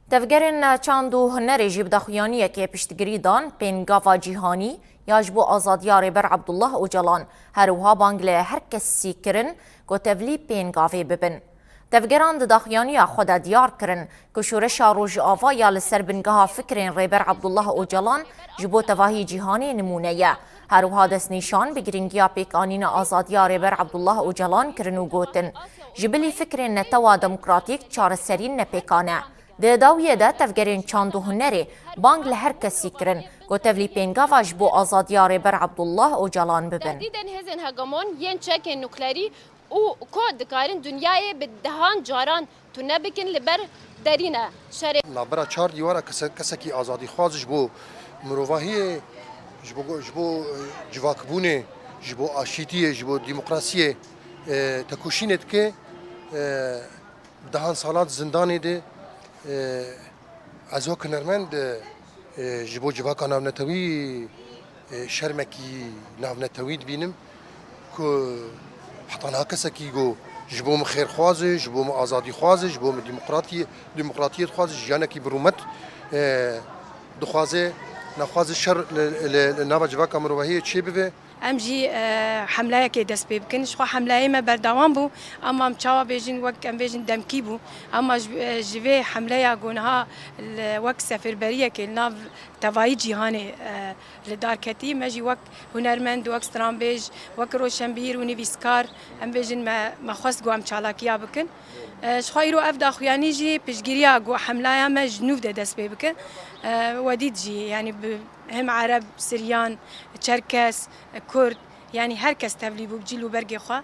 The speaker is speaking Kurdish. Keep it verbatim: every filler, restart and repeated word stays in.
Tevgerên çand û hunerê jî bi daxuyaniyekê piştgirî dan pêngava cîhanî ya ji bo azadiya Rêber Abdullah Ocalan. Her wiha bang li her kesî kirin ku tevlî pêngavê bibin. Tevgeran di daxuyaniya xwe de diyar kirin ku şoreşa Rojava ya li ser bingeha fikrên Rêber Abdullah Ocalan ji bo tevahî cîhanê nimûne ye. Her wiha destnîşan bi giringiya pêkanîna azadiya Rêber Abdullah Ocalan kirin û gotin, ji bilî fikrên Netewa Demokratîk çareserî nepêkan e. Di dawiyê de tevgerên çand û hunerê bang li her kesî kirin ku tevlî pêngava ji bo azadiya Rêber Abdullah Ocalan bibin. Tehdîdên hêzên hegemon yên çekên nuklerî û ku dikarin dinyayê bi dehan caran tune bikin li ber derîne şerê. Navbera çar dîwara kese-, kesekî azadîxwaz ji bo mirovahiyê, ji bo, ji bo, e, civakbûnê, ji bo aşîtiyê, ji bo demokrasiyê, e, tekoşînê dike, e, dehan salan di zindanê de, e, ez wek hunermend, e, ji bo civaka navnetewî, e, şermekî navnetewî dibînim ku heta niha kesekî ku ji bo min xêrxwaz e, ji bo min azadîxwaz e, ji bo min demokratiyê, demokratiyê dixwaze, jiyanekî bi rûmet, e, dixwaze, naxwaze şer li, li, li nava civaka mirovahiyê çêbibe. Em jî, e, hemleyekê dest pê bikin. Ji xwe hemleyê me berdewam bû, ama em çawa bêjin, wek em bêjin demkî bû. Ama ji, e, ji vê hemleya ku niha li, wek sefêrberiyekê li nav tevayî cîhanê, e, li dar ketî, me jî wek hunermend, wek stranbêj, wek roşenbîr û nivîskar, em bêjin me, me xwest ku em çalakiya bikin. E, ji xwe îro ev daxuyanî jî piştgiriya ku hemlaya me ji nû de dest pê bike. E, we dît jî, yanî bi hem Ereb, Siryan, Çerkes, Kurd, yanî her kes tevlî bû bi cîl û bergê xwe.